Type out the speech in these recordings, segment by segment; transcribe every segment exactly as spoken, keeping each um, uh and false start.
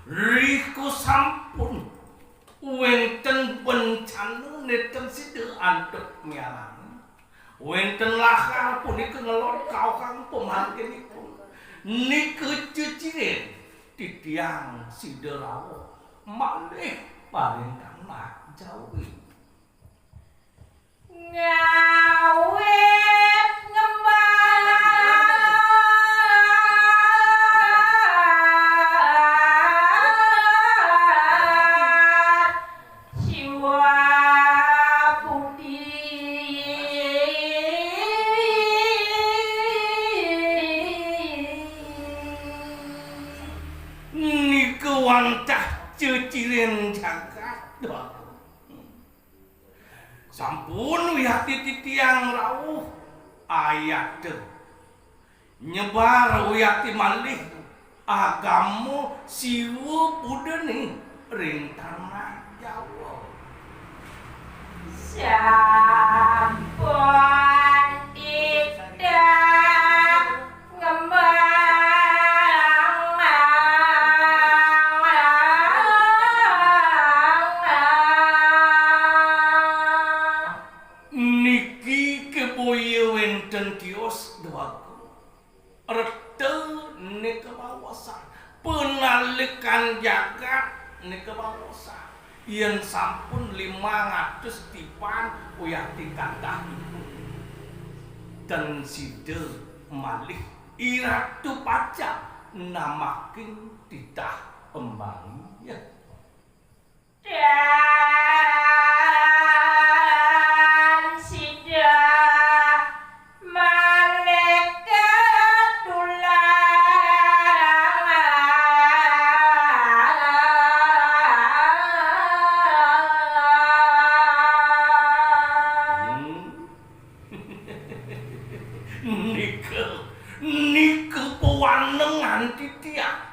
Riku sampun wénten bencana nénten sida antuk miarangan. Wénten lahar punika ngelod kaohang pamarginipun. Nika ceciren titiang sida rawuh malih paring tanah Jawi. Ngawit ngembang siwa budi. Nika wantah ceciren jagat, Dwagung. Sampun wiakti titiang rawuh ayata. Nyebar wiakti malih agama Siwa Buddhane ring tanah Jawa. Sampun titah ngembang. Niki keboya wénten tios Dwagung. Reta nika maosang, panalikan jagat nika maosang. Yén sampun limang atus tiban wiakti kathahipun, ten sida malih iratu pacang namakin titah embangi. Dan sida malih katulangan. Nika, nika pawanengan titiang.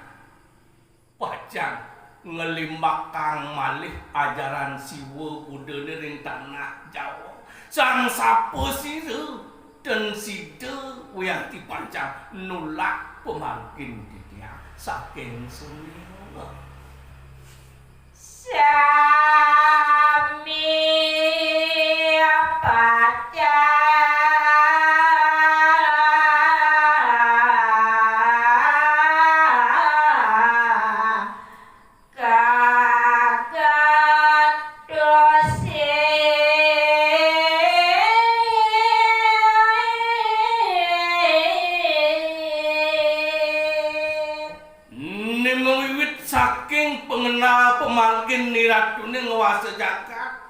Pacang nglimbakang malih ajaran Siwa Buddhane ring tanah Jawa. Sang sapasira ten sida wiakti pacang nulak pamangkin titiang saking Sumedang. Sami pacang Nika wiwit saking pangenal pamargin iratune ngwasa jagat,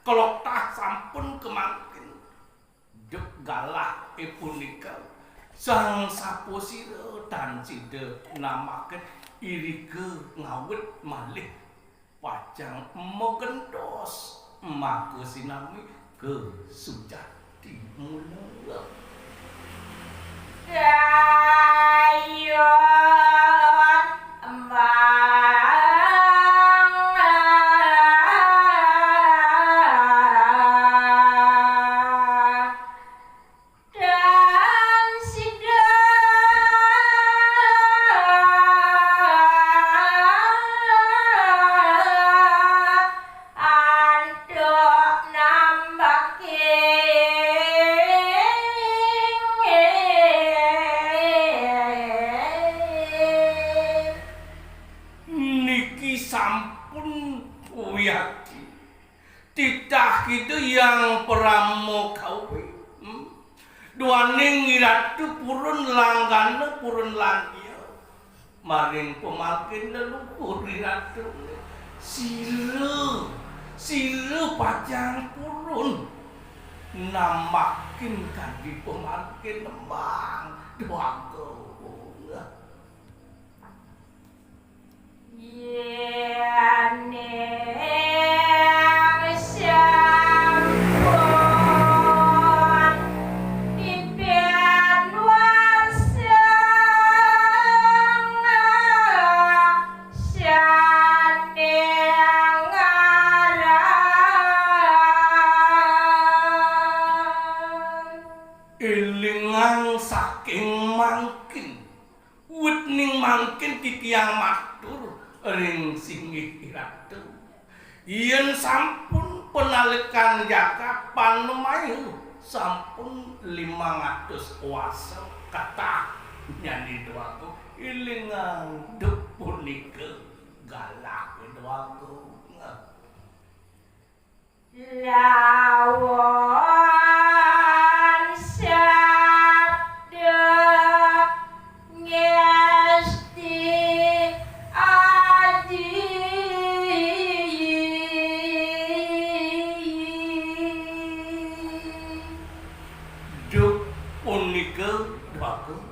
kaloktah sampun kamangkin. Duk galah punika, sang sapasira tan sida namaken irika ngawit malih pacang magentos maka sinami kasujati mula. Gayut embang. Dan sida antuk nambaking. Niki sampun wiakti. Titah Ida Hyang Parama Kawi. Hmm. Duaning iratu purun langgana, purun langgia. Maring pamargin leluhur iratu. Sira, sira pacang purun. Nambakin kadi pamargin nembang. Dwagung. Yéning sampun tiban warsa sané ngaran. Élingang saking mangkin. Wit ning mangkin titiang matur ring singgih Iratu. Yen sampun panalikan jagat panumayuh sampun limang atus wasa katah nyani Déwagung, ilingang duk punika galah Déwagung. Lawan sabda ngesti aji. Duk punika Déwagung,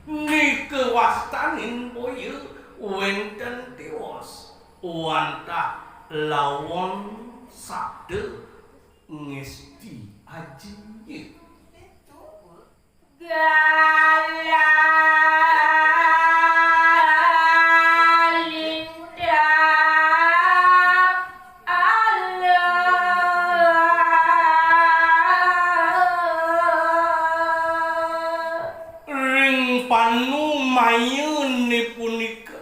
nika wastanin boya wénten tiwas wantah lawan sabda ngesti aji. Galah lintang alah. Ring panumayuhné punika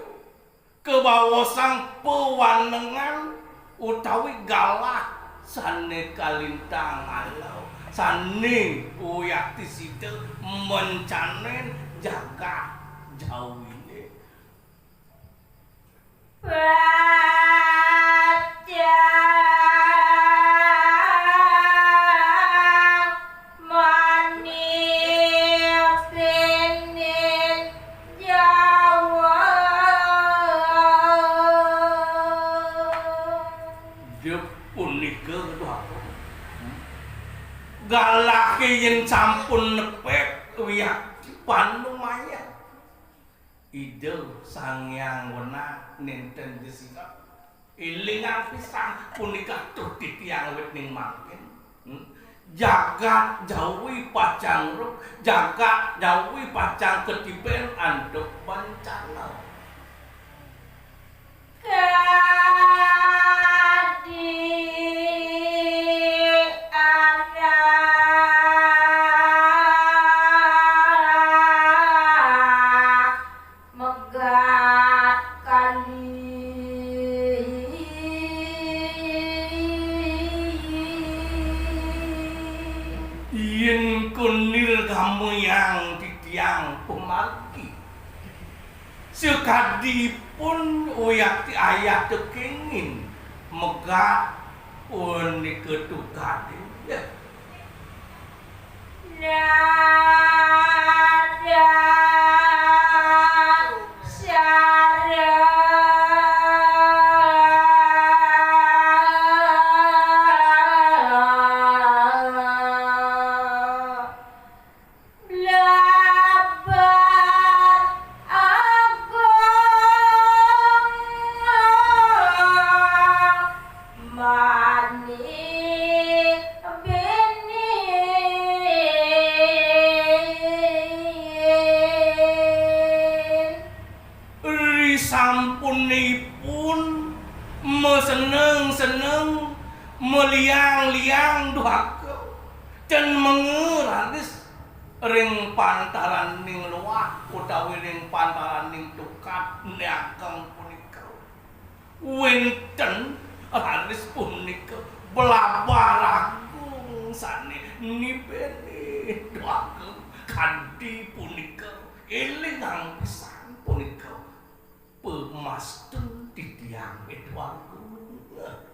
kabaosang pawanengan utawi galah sané kalintang alah, sané wiakti sida mencanén jagat Jawiné. Pacang mani pinin Jawa. Duk punika, Déwagung. Galahé yén sampun nepek wiakti panumayuh. Ida Sang Hyang Wenang nénten jesira. Élingang pisan punika tuh titiang wit ning mangkin. Hmm? Jagat Jawi pacang ruk, jagat Jawi pacang katibén antuk bencana. Kadi anak megat kali. Yén kunir gamayang titiang pamargi. Sakadi ipun wiakti ayah tekingin megat punika tugadé. Nada sara. Blabar agung mani binin. Risampunipun maseneng-seneng, maliang-liang duaka, ten menga raris ring pantaraning luah utawi ring pantaraning tukad ageng punika. Wénten raris punika blabar agung sané nibénin duaka. Kadi punika, élingang pisan punika pamastun titiang, Déwagung.